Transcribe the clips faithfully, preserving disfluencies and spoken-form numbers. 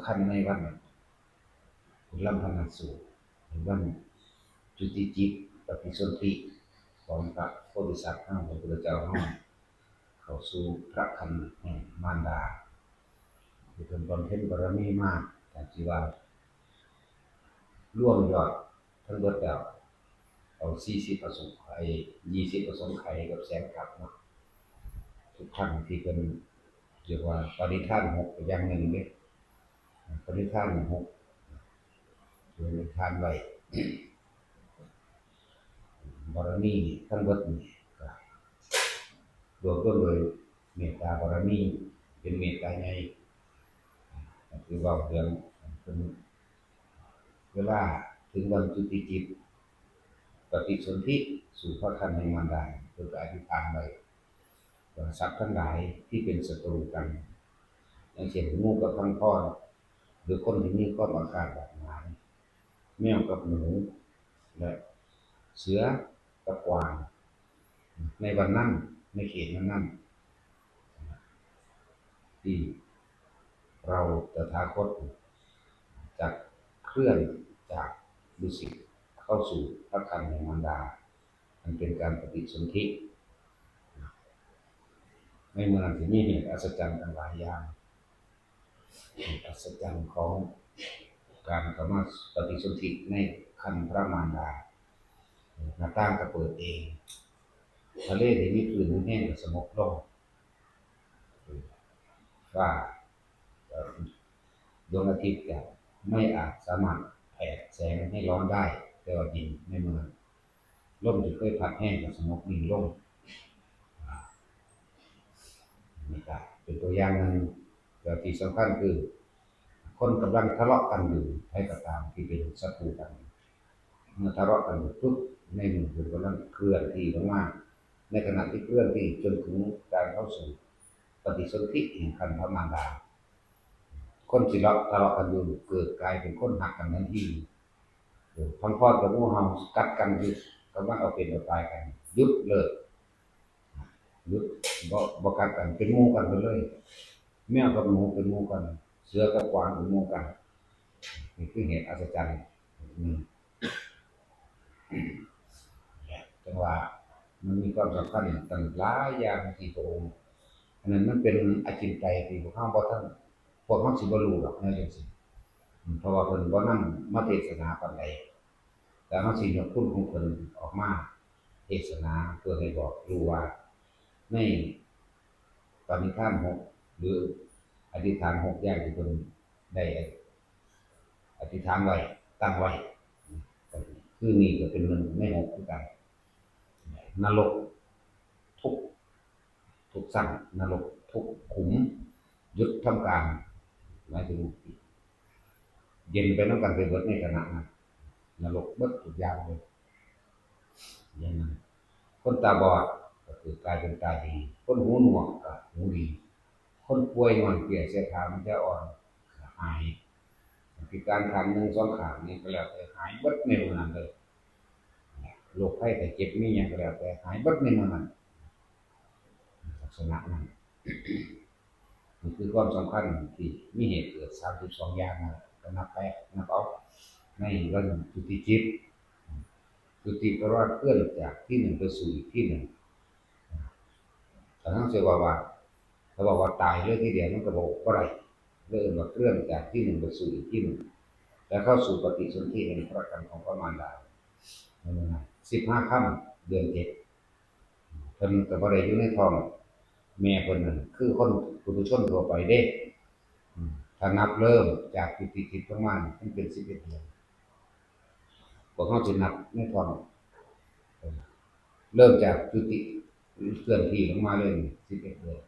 คัญในวันลำพนาสูตร วันจุติจิตปฏิสนธิของพระโพธิสัตว์ของพระพุทธเจ้าของเราเข้าสู่พระคันแห่งมารดา ที่เป็นบำเพ็ญบารมีมาจากที่ว่าร่วมยอดทั้งเบิดแล้วเอาสี่สิบประสงค์ไอ้ยี่สิบประสงค์ไขกับแสนกับเนาะ ทุกครั้งที่เป็นเรียกว่าปริทานหกอย่างหนึ่งเนี่ยปริทานหกปริทานไว้บารมีทั้งเบิดนี่ก็รวมต้นโดยเมตตาบารมีเป็นเมตตาใหญ่คือว่าเรื่องเป็นเวลาถึงวันจุติจิตปฏิสนธิสู่พระคันแห่งมารดาเพื่ออธิษฐานไว้ สัตว์ทั้งหลายที่เป็นศัตรูกัน อย่างเช่นงูกับพังพรหรือคนที่มีความอาฆาตบาดหมางแมวกับหนูและเสือกับกวางในวันนั้นในเขตนั้นๆที่เราตถาคตจะเคลื่อนจากดุสิตเข้าสู่พระคันแห่งมารดา มันเป็นการปฏิสนธิในเมื่อนั้นที่มีเหตุอัศจรรย์ทั้งหลายอย่างเหตุอัศจรรย์ของการกรรมปฏิสนธิในคันพระมารดาหน้าต่างก็เปิดเองทะเลที่มีคลื่นแห้งก็สงบลงฟ้าดวงอาทิตย์ก็ไม่อาจสามารถแผดแสงให้ร้อนได้แต่ว่ายินในเมือง ลมที่เคยพัดแห้งก็สงบนิ่งลงนี่ก็เป็นตัวอย่างหนึ่งแต่ที่สำคัญคือ คนกำลังทะเลาะกันอยู่ใครก็ตามที่เป็นศัตรูกันเมื่อทะเลาะกันอยู่ปุ๊บในหนึ่งคนกำลังเคลื่อนที่ลงมาในขณะที่เคลื่อนที่จนถึงการเข้าสู่ปฏิสนธิแห่งคันพระมารดา คนที่เลาะทะเลาะกันอยู่เกิดกลายเป็นคนหักกันทันทีพังพอดกับงูเห่ากัดกันอยู่กำลังเอาเป็นเอาตายกันหยุดเลยหยุดบ่บ่กัดกันเป็นหมู่กันไปเลยแมวกับหนูเป็นหมู่กันเสือกับกวางเป็นหมู่กันนี่คือเหตุอัศจรรย์อืมจังว่ามันมีความสำคัญตั้งหลายอย่างที่พระองค์อันนั้นมันเป็นอจินไตยที่พวกเขาบ่ทัน พวกเขาสิบ่รู้ดอกแนวจังซี่อืมเพราะว่าเพิ่นบ่นำมาเทศนาปานใดแต่เขาสิยกคุณของเพิ่นออกมาเทศนาเพื่อให้บอกรู้ว่าในปณิธานหกหรืออธิษฐานหกอย่างที่เพิ่นได้อธิษฐานไว้ตั้งไว้คือนี่ก็เป็นหนึ่งในหกคือกันนรกทุกข์ ทุกข์ซ้ำนรกทุกข์ขุมหยุดทำการหมายถึงเย็นไปนำกันไปเบิดในขณะนั้นนรกเบิดทุกอย่างเลยอย่างนั้นคนตาบอดก็คือกลายเป็นตาดีคนหูหนวกก็หูดีคนป่วยนอนเปลียเสียขามันจะอ่อนก็หายพิการข้างหนึ่งสองข้างนี่ก็แล้วแต่หายเบิดในเวลานั้นเลยโรคภัยไข้เจ็บมีอย่างก็แล้วแต่หายเบิดในเวลานั้น ลักษณะนั้นนี่คือความสำคัญที่มีเหตุเกิดสามสิบสองอย่างนะก็นับไปนับเอาในวันจุติจิตจุติแปลว่าเคลื่อนจากที่หนึ่งไปสู่อีกที่หนึ่งถ้าทั้งเสียว่าว่าถ้าบอกว่าตายเลยทีเดียวมันก็บอกว่าไรเรื่องมาเคลื่อนจากที่หนึ่งไปสู่อีกที่หนึ่งแล้วเข้าสู่ปฏิสนธิในพระคันของพระมารดาสิบห้าค่ำเดือนเจ็ด เพิ่นก็บ่ได้อยู่ในท้องแม่เพิ่นนั่นคือคนปุถุชนทั่วไปเด้อืมถ้านับเริ่มจากจุติจิตลงมานี่มันเป็นสิบเอ็ดเดือนพวกเฮาสินับในท้องเออเริ่มจากจุติเคลื่อนที่ลงมาเลยนี่สิบเอ็ดเดือน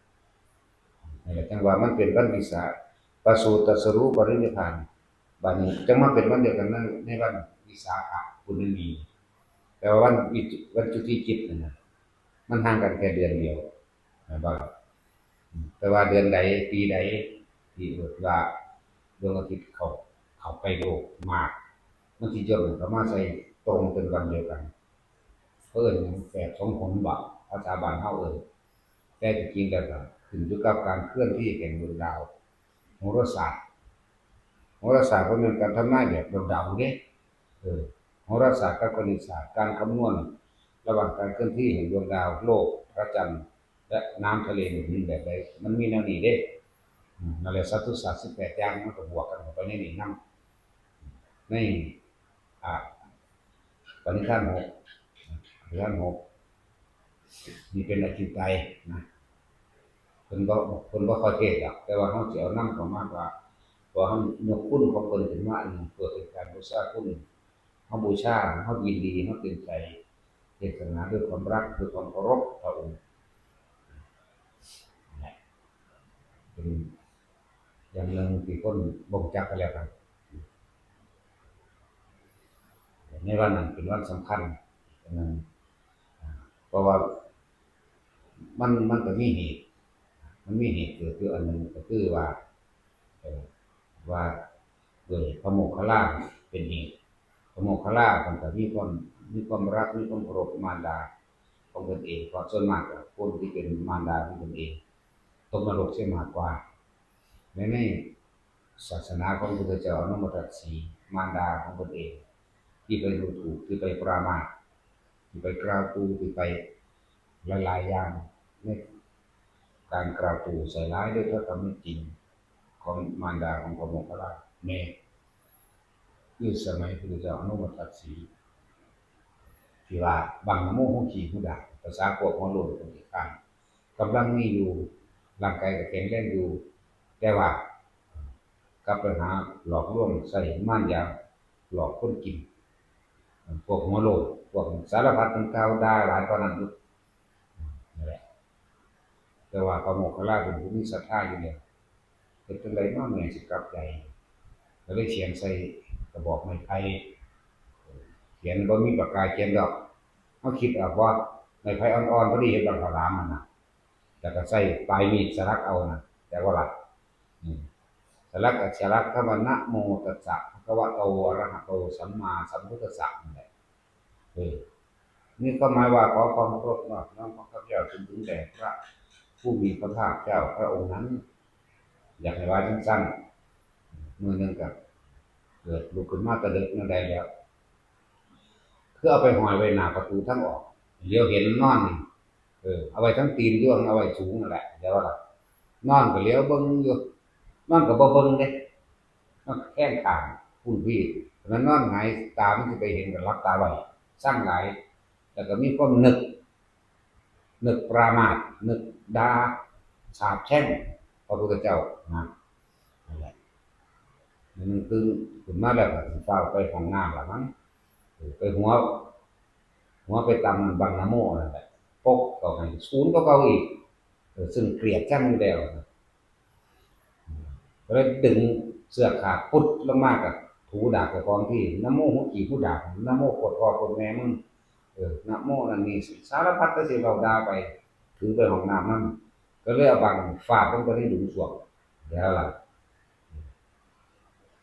นั่นแหละจั่งว่ามันเป็นวันวิสาประสูติตรัสรู้ปรินิพพาน บัดนี้จั่งมาเป็นวันเดียวกันในในวันวิสาขบุญมีแต่ว่าวันวิจุวันจุติจิตนั่นน่ะมันห่างกันแค่เดือนเดียวแม่นบ่ล่ะอืมแต่ว่าเดือนใดปีใดที่เอิ้นว่าดวงอาทิตย์เข้าเข้าใกล้โลกมากมันสิย่นเข้ามาใส่ตรงเป็นวันเดียวกัน เพิ่นหยังแปดสองหนบ่ภาษาบ้านเฮาเอิ้นแต่จริงๆแล้วก็ขึ้นอยู่กับการเคลื่อนที่แห่งดวงดาวโหราศาสตร์ โหราศาสตร์บ่แม่นการทำนายแบบเดาๆเด้ เออ โหราศาสตร์กับคณิตศาสตร์ การคำนวณระหว่างการเคลื่อนที่แห่งดวงดาว โลก พระจันทร์ และน้ำทะเลนี่มันแบบใด มันมีแนวนี้เด้ อืม นั่นแหละ สัตตุศาสตร์สิบแปดอย่างมันก็บวกกันเข้าไปในนี้นำ ใน อ่า ปณิธานหก ปณิธานหก นี่เป็นอจินไตยนะ เพิ่นบ่ เพิ่นบ่ค่อยเทศน์ดอก แต่ว่าเฮาสิเอานำเข้ามาว่า ว่าเฮายกคุณของเพิ่นขึ้นมาอันหนึ่ง เพื่อเป็นการบูชาคุณ เฮาบูชา เฮายินดี เฮาเต็มใจเทศนาด้วยความรัก ด้วยความเคารพพระองค์ เป็นอย่างหนึ่งที่คนบ่รู้จักกันแล้วกัน ในวันนั้นเป็นวันสำคัญอันหนึ่ง อ่า เพราะว่ามัน มันก็มีเหตุ มันมีเหตุเกิดอยู่อันหนึ่งก็คือว่า เอ่อ ว่าโดยพระโมคคัลลาเป็นเหตุ พระโมคคัลลาเพิ่นก็มีความ มีความรัก มีความเคารพมารดาของเพิ่นเอง เพราะส่วนมากก็คนที่เป็นมารดาของเพิ่นเอง ตกนรกเสียมากกว่า ใน ในศาสนาของพระพุทธเจ้าอนุมทัสสี มารดาของเพิ่นเอง ที่ไปดูถูก ที่ไปประมาท ที่ไปกล่าวตู่ ที่ไปหลายๆอย่าง ในการกล่าวตู่ใส่ร้ายด้วยถ้อยคำไม่จริงของมารดาของพระโมคคัลลา แม่ คือสมัยพระพุทธเจ้าอนุมทัสสี ที่ว่าบังนะโม ฮู้ขี้ฮู้ด่าง ภาษาพวกหัวโล้นคนขี้คร้าน กำลังมีอยู่ ร่างกายก็แข็งแรงอยู่ แต่ว่ากลับไปหาหลอกลวงใส่มารยาหลอกคนกิน พวกหัวโล้น พวกสารพัดมันกล่าวด่าหลายปานนั้นอยู่ นั่นแหละ แต่ว่าพระโมคคัลลาเป็นผู้มีศรัทธาอยู่แล้ว เฮ็ดจั่งใดเนาะแม่สิกลับใจ ก็เลยเขียนใส่กระบอกไม้ไผ่ เขียนบ่มีปากกาเขียนดอก เฮาคิดออกบ่ ไม้ไผ่อ่อนๆ พอดีเฮ็ดบังข้าวหลามหั่นน่ะ แล้วก็ใส่ปลายมีดสลักเอาน่ะ แต่ว่าล่ะ อืม สลักก็สลักคำว่า นะโมตัสสะ ภะคะวะโต อะระหะโต สัมมาสัมพุทธัสสะ นั่นแหละ เออ นี่ก็หมายว่าขอความเคารพนอบน้อมของข้าพเจ้าจนถึงแด่พระผู้มีพระภาคเจ้าพระองค์นั้น อยากให้ว่าจั่งซั่น มื้อหนึ่งก็เกิดลุกขึ้นมาแต่ดึกนั่นใดแล้ว คือเอาไปห้อยไว้หน้าประตูทางออก เหลียวเห็นนอนนี่ เออ เอาไว้ทั้งตีนอยู่ เอาไว้สูงนั่นแหละ เดี๋ยวล่ะ นอนก็เหลียวเบิ่งอยู่ นอนก็บ่เบิ่งเด้ นอนแข้งข้าง พุ้นพี้ มันนอนหงายตามันสิไปเห็นก็หลับตาไว้ ซังหลาย แล้วก็มีความนึก นึกปรามาส นึกด่า สาปแช่งพระพุทธเจ้านะ นั่นแหละ มื้อหนึ่งตื่นขึ้นมาแล้วก็สิฟ้าวไปห้องน้ำล่ะมั้ง เออ ไปหัว หัวไปตำบังนะโมนั่นแหละ ปกเข้าให้ศูนย์กว่าเก่าอีก เออ ซึ่งเกลียดชังอยู่แล้วนะ ก็เลยดึงเสื้อขาดปุ๊ดลงมาก็ถูดากเจ้าของที่ นะโมฮู้ขี้ฮู้ด่าง นะโมโคตรพ่อโคตรแม่มึง เออ นะโมนั่นนี่ สารพัดแต่สิเว้าด่าไป ถือไปห้องน้ำมัน ก็เลยเอาบังฟาดลงไปในหลุมส้วม แล้วล่ะ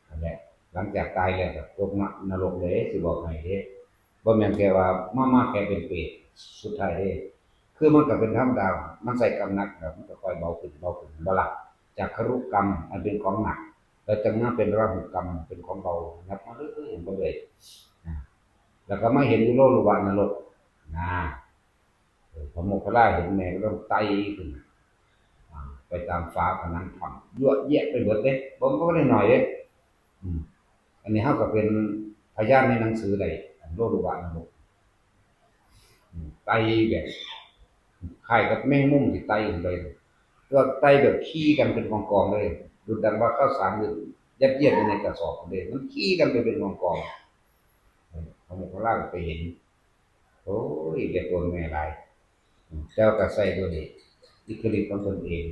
นั่นแหละ หลังจากตายแล้วก็ตกนรกเลย สิบอกให้เด้ บ่แม่นแค่ว่ามา มาแค่เป็นเปรต สุดท้ายเด้ คือมันก็เป็นธรรมดา มันใส่กรรมหนักแล้ว มันก็ค่อยเบาขึ้น เบาขึ้น บ่ล่ะ จากคารุกรรมอันเป็นของหนัก แล้วจั่งมาเป็นราหุกรรม เป็นของเบา นับมาเรื่อยๆ เห็นบ่เลย นะ แล้วก็มาเห็นอยู่โลลุวะนรก นะ เออ พระโมคคัลลาเห็นแม่ก็ต้องไต่ขึ้น อ่า ไปตามฝาผนังถ้ำ เยอะแยะไปหมดเด้ บ่ บ่ได้น้อยเด้ อืม อันนี้เฮาก็เป็นพยานในหนังสือได้ อันโลลุวะนรก อืม ไต่แบบ คล้ายกับแมงมุมที่ไต่ขึ้นไป แต่ว่าไต่แบบขี่กันเป็นกองๆเลย ดุจดังว่าข้าวสารนี่ยัดเยียดอยู่ในกระสอบเลย มันขี่กันไปเป็นกองๆ เออ พระโมคคัลลาก็ไปเห็น โอ้ย เรียกตัวแม่หลาย เจ้าก็ใส่ตัวนี้ อิทธิฤทธิ์ของตนเอง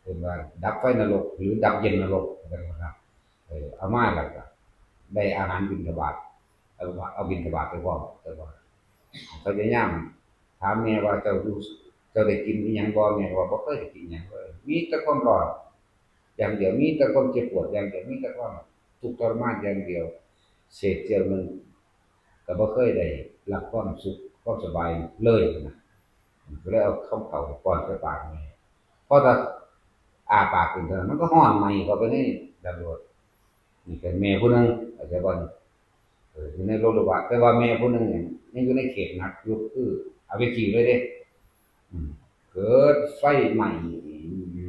เรียกว่าดับไฟนรก หรือดับเย็นนรก นะครับ เออ เอามาแล้วก็ได้อาหารบิณฑบาต เอา เอาบิณฑบาตไปพร้อม แต่ว่าพยายามถามแม่ว่า "เจ้าอยู่ เจ้าได้กินอิหยังบ่?" แม่ก็ว่า "บ่เคยได้กินหยังเลย มีแต่ความร้อนอย่างเดียว มีแต่ความเจ็บปวดอย่างเดียว มีแต่ความทุกข์ทรมานอย่างเดียว เศษเสี้ยวหนึ่งก็บ่เคยได้รับความสุขความสบายเลย" นะ ก็เลยเอาคำเฒ่าป้อนใส่ปากแม่ พอจะอ้าปากขึ้นเท่านั้น มันก็ฮ้อนไหม้เข้าไปในดังโลด นี่ก็แม่ผู้หนึ่ง เข้าใจบ่ เออ อยู่ในโลกระบาด แต่ว่าแม่ผู้หนึ่งเนี่ยยังอยู่ในเขตหนักอยู่ คืออเวจีเลยเด้ อืม เกิดไฟไหม้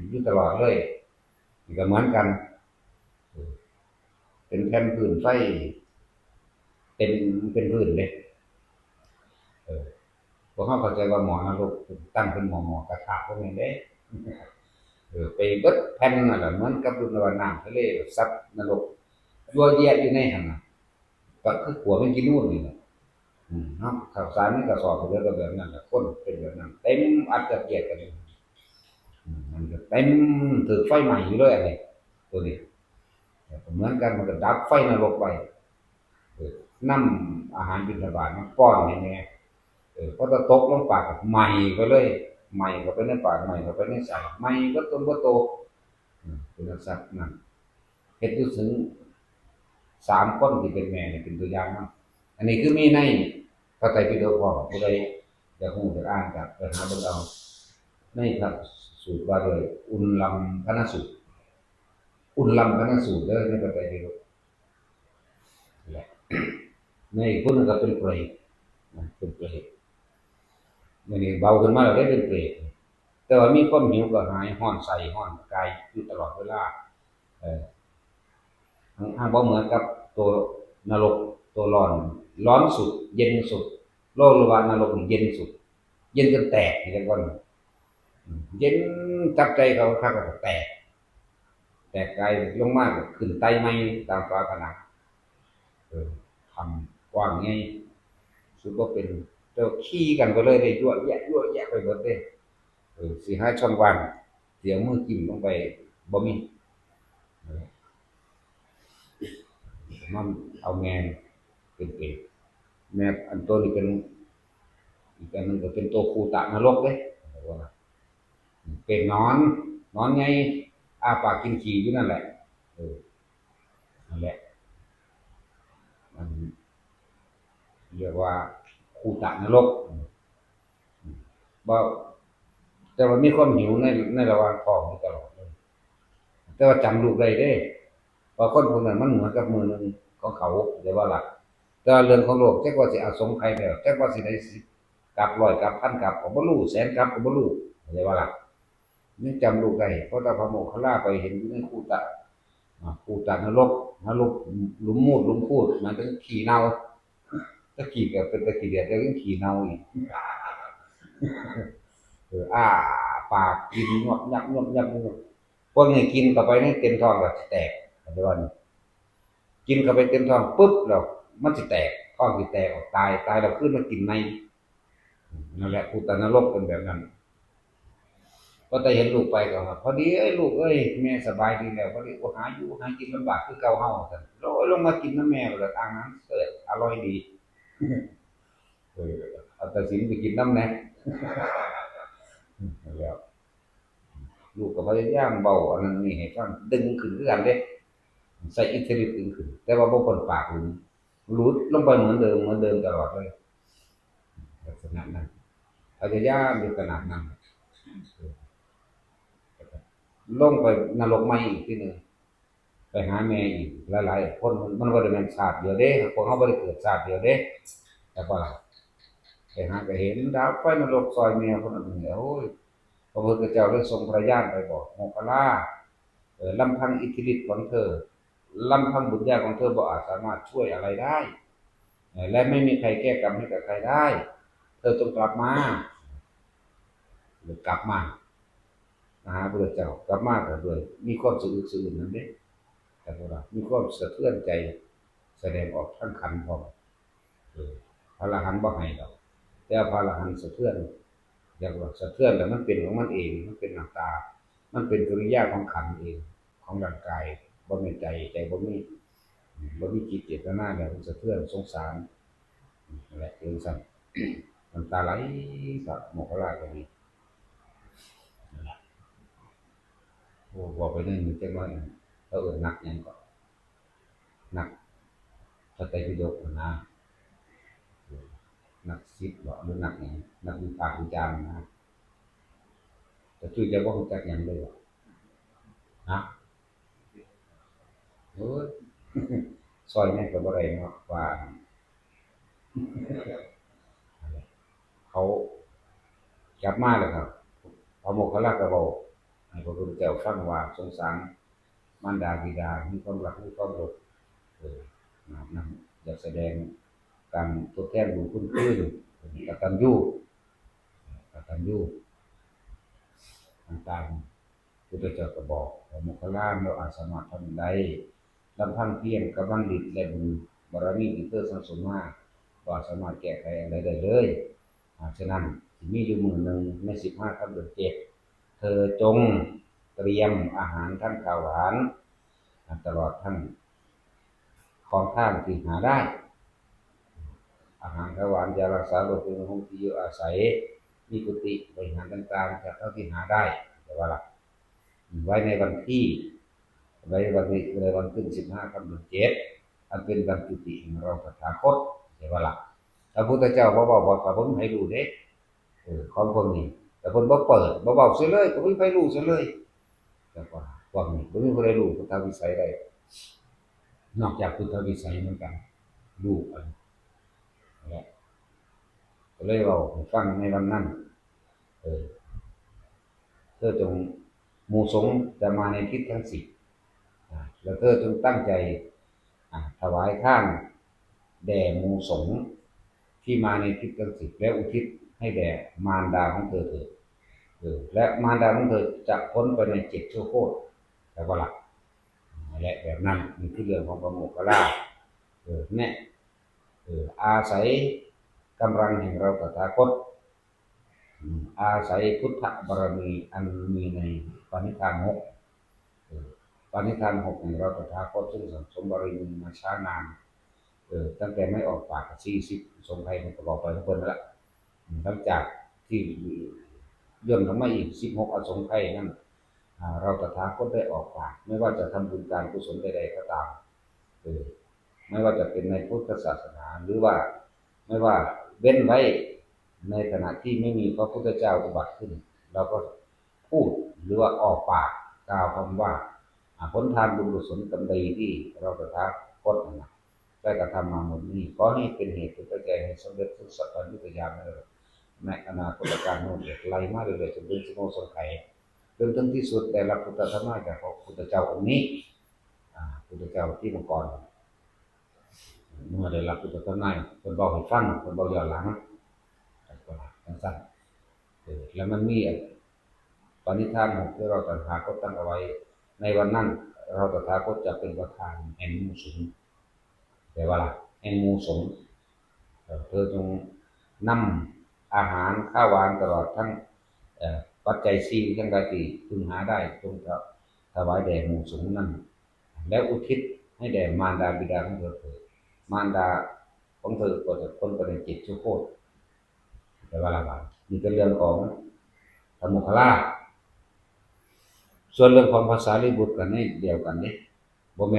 อยู่ตลอดเลย นี่ก็เหมือนกัน เออ เป็นแผ่นพื้นไฟ เป็น เป็นพื้นเลย เออ พวกเขาเข้าใจว่าหม้อนรกตั้งเป็นหม้อ หม้อกระทะพวกนี้เด้ เออ ไปเบิดแผ่นนั่นแหละ เหมือนกับรุ่นว่าน้ำทะเล สัตว์นรก ยั่วแยะอยู่ในหั่นน่ะ ก็คือขัวแมงจีนูนนี่แหละ อืม เนาะ ข้าวสารในกระสอบ ก็เหลือแต่แบบนั้นแหละ คนเป็นแบบนั้น เต็มอัดยัดเยียดกันอยู่ อืม มันก็เต็ม ถือไฟไหม้อยู่เลย อันนี้ ตัวนี้ แต่ก็เหมือนกัน มันก็ดับไฟนรกไว้ เออ นำอาหารบิณฑบาตมาป้อนให้แม่ เออ พอตะตกลงปากก็ไหม้ไปเลย ไหม้เข้าไปในปาก ไหม้เข้าไปในไส้ ไหม้เบิดตนเบิดโต อืม เป็นลักษณะนั้น เฮ็ดอยู่ถึงสามคนที่เป็นแม่นี่เป็นตัวอย่างนำ อันนี้คือมีในพระไตรปิฎกพร้อม ผู้ใดอยากรู้อยากอ่านก็ไปหาเบิ่งเอา ในพระสูตรว่าด้วยอุลลัมพนสูตร อุลลัมพนสูตรเด้อ ในพระไตรปิฎก และ ในอีกคนหนึ่งก็เป็นเปรตนะ เป็นเปรต อันนี้เบาขึ้นมาแล้วได้เป็นเปรต แต่ว่ามีความหิวกระหาย ฮ้อนไส้ฮ้อนกายอยู่ตลอดเวลา เออ ห่างบ่เหมือนกับตัวนรก ตัวร้อน ร้อนสุด เย็นสุด โลกหรือว่านรกนี่เย็นสุด เย็นจนแตก นี่จังว่า อืม เย็นจับใจเขาคัก แล้วก็แตก แตกกายลงมา ก็ขึ้นไต่ใหม่ตามฝาผนัง เออ ถ้ำกว้างใหญ่ สุดบ่เป็น เจ้าขี่กันไปเลยเด้ ยั่วแยะ ยั่วแยะไปหมดเด้ เออ สิหาช่องว่าง สิเอามือจิ้มลงไป บ่มี มันเอาแม่เป็นเปรต แม่อันตัวนี้เป็น อีกอันหนึ่งก็เป็นตัวคูตะนรกเด้ เป็นหนอน หนอนไง อ้าปากกินขี้อยู่นั่นแหละ เออ นั่นแหละ มันเรียกว่าคูตะนรก บ่ แต่ว่ามีความหิวใน ในระหว่างท้องอยู่ตลอดเลย แต่ว่าจำลูกได้เด้ ว่าคนพวกนั้นมันเหมือนกับมือหนึ่งของเขา เข้าใจบ่ล่ะ แต่ว่าเรื่องของโลก จักว่าสิอสงไขยแล้ว จักว่าสิได้สิบกับ ร้อยกับ พันกับ ก็บ่รู้ แสนกับ ก็บ่รู้ เข้าใจบ่ล่ะ ยังจำลูกได้ เพราะถ้าพระโมคคัลลาไปเห็นอยู่ในคูตะ อ่า คูตะนรก นรกหลุมมูดหลุมคูด หมายถึงขี้เน่า ตะกี้ก็เป็นตะกี้เดียด แล้วยังขี้เน่าอีก เออ อ้าปากกินงวบยับงวบยับงวบ พวกนี้กินเข้าไปในเต็มท้องก็สิแตก เข้าใจบ่นี่ กินเข้าไปเต็มท้องปุ๊บแล้ว มันสิแตก ท้องสิแตกออก ตาย ตายแล้วคืนมากินใหม่ นั่นแหละ คูตะนรกเป็นแบบนั้น พอแต่เห็นลูกไปก็ว่า "พอดีเอ้ยลูกเอ้ย แม่สบายดีแล้ว พอดี โอ้ หาอยู่หากินลำบากคือเก่าเฮา" ซั่น โอ้ย ลงมากินนำแม่ แล้วอาหารเสิร์ฟอร่อยดี เออ เอาแต่สินไปกินนำแหน่ แล้ว ลูกก็พยายามเว้าอันนั้นนี่ให้ฟัง ดึงขึ้นคือกันเด้ ใช้อิทธิฤทธิ์ดึงขึ้น แต่ว่าบ่พ้นปากหลุม หลุดลงไปเหมือนเดิม เหมือนเดิมตลอดเลย ลักษณะนั้น พยายามอยู่ขนาดนั้น ลงไปนรกใหม่อีกทีหนึ่ง ไปหาแม่อีก หลายๆคน มัน มันบ่ได้แม่นชาติเดียวเด้ พวกเฮาบ่ได้เกิดชาติเดียวเด้ แต่ว่าไปหาก็เห็นดาบไฟนรกซอยแม่คนนั้นนี่ โอ้ย พระพุทธเจ้าเลยทรงพระญาณไปบอก "โมคคัลลา เอ่อ ลำพังอิทธิฤทธิ์ของเธอ ลำพังบุญญาของเธอบ่อาจสามารถช่วยอะไรได้ เอ่อ และไม่มีใครแก้กรรมให้กับใครได้ เธอจงกลับมา" เลยกลับมา มาหาพระเจ้า กลับมาก็ด้วยมีความสะอึกสะอื้นนั่นเด้ แต่ว่ามีความสะเทือนใจ แสดงออกทางขันธ์พร้อม เออ พระอรหันต์บ่ให้ดอก แต่พระอรหันต์สะเทือน อยากว่าสะเทือนแล้วมันเป็นของมันเอง มันเป็นหน้าตา มันเป็นกิริยาของขันธ์เอง ของร่างกาย บ่แม่นใจ ใจบ่มี บ่มีจิตเจตนาแล้วมันสะเทือนสงสาร นั่นแหละ เป็นซั่น น้ำตาไหล พระโมคคัลลาก็ดี นั่นแหละ โอ้ บอกไปนั่นจักหน่อย เขาเอิ้นนักหยังก็ นักพระไตรปิฎกหั้นนะ นักศิษย์บ่ หรือนักหยัง นักวิพากษ์วิจารณ์นะ แต่คือจะบ่รู้จักหยังเลยบ่ ฮะ เอ้ย ซอยนั่นก็บ่ได้เนาะว่า เขากลับมาแล้วครับ พระโมคคัลลาก็บอกให้พระพุทธเจ้าฟังว่าสงสารมารดาบิดา มีความรัก มีความหลง เออ นะครับ นั่นอยากแสดงการทดแทนบุญคุณคืน กตัญญู กตัญญู ต่างๆ พุทธเจ้าก็บอกว่า โมคคัลลา เราอาจสามารถทำได้ ลำพังเพียงกำลังฤทธิ์และบุญบารมีที่เธอสั่งสมมา ก็สามารถแก้ไขอะไรได้เลย อ่า ฉะนั้น สิมีอยู่มื้อหนึ่งในสิบห้าค่ำเดือนเจ็ด เธอจงเตรียมอาหารทั้งข้าวหวาน อ่า ตลอดทั้งของทานที่หาได้ อาหารข้าวหวาน ยารักษาโรค เครื่องนุ่งห่ม ที่อยู่อาศัย มีกุฏิบริหารต่างๆ จากเท่าที่หาได้ แต่ว่าละ ไว้ในวันที่ ไว้วันที่ ในวันขึ้นสิบห้าค่ำเดือนเจ็ด อันเป็นวันจุติแห่งเราตถาคต แต่ว่าละ พระพุทธเจ้าบ่บอกว่า "ข้าบ่มีใครรู้เด้ เออ ของพวกนี้" แต่เพิ่นบ่เปิด บ่บอกเสียเลย ก็บ่มีใครรู้เสียเลย แต่ว่าพวกนี้บ่มีใครรู้พุทธวิสัยได้ นอกจากพุทธวิสัยเหมือนกัน รู้อันนี้ และก็เลยเว้าให้ฟังในวันนั้น เออ เธอจง หมู่สงฆ์จะมาในทิศทั้งสิบ อ่า แล้วเธอจงตั้งใจ อ่า ถวายทานแด่หมู่สงฆ์ที่มาในทิศทั้งสิบ แล้วอุทิศให้แด่มารดาของเธอเถิด เออ และมารดาของเธอจะพ้นไปในเจ็ดชั่วโคตร แต่ว่าละ และแบบนั้น นี่คือเรื่องของพระโมคคัลลา เออ เนี่ย เออ อาศัยกำลังแห่งเราตถาคต อืม อาศัยพุทธบารมีอันมีในปณิธานหก เออ ปณิธานหกแห่งเราตถาคต ซึ่งสั่งสมบารมีมาช้านาน เออ ตั้งแต่ไม่ออกปากสี่สิบอสงไขย มันก็บอกไปของเพิ่นนั่นละ อืม หลังจากที่ย่นลงมาอีกสิบหกอสงไขยนั้น อ่า เราตถาคตได้ออกปาก ไม่ว่าจะทำบุญการกุศลใดๆก็ตาม เออ ไม่ว่าจะเป็นในพุทธศาสนา หรือว่า ไม่ว่าเว้นไว้ในขณะที่ไม่มีพระพุทธเจ้าอุบัติขึ้น เราก็พูดหรือว่าออกปากกล่าวคำว่า อ่า ผลทานบุญกุศลกรรมดีที่เราตถาคตนั้นนะ ได้กระทำมาหมดนี้ ขอให้เป็นเหตุเป็นปัจจัยให้สำเร็จซึ่งสัพพัญญุตญาณในอนาคตกาลโน้นเถิด ไล่มาเรื่อยๆ จนถึงสิบหกอสงไขย จนถึงที่สุดได้รับพุทธธรรมะจากพระพุทธเจ้าองค์นี้ อ่า พุทธเจ้าที่มังกร เมื่อได้รับพุทธธรรมะ เพิ่นบอกให้ฟัง เพิ่นบอกย้อนหลัง จังซั่น เออ แล้วมันมีปณิธานของที่เราตถาคตตั้งเอาไว้ ในวันนั้น เราตถาคตจะเป็นประธานแห่งหมู่สงฆ์ แต่ว่าละ แห่งหมู่สงฆ์ เอ่อ เธอจงนำอาหารข้าวหวานตลอดทั้ง เอ่อ ปัจจัยสี่ทั้งหลายที่พึงหาได้ จงถวายแด่หมู่สงฆ์นั้น แล้วอุทิศให้แด่มารดาบิดาของเธอเถิด มารดาของเธอก็จะพ้นไปในเจ็ดชั่วโคตร แต่ว่าละบาท นี่เป็นเรื่องของพระโมคคัลลา ส่วนเรื่องของพระสารีบุตรกันนี่เดียวกันเด้ บ่แม่น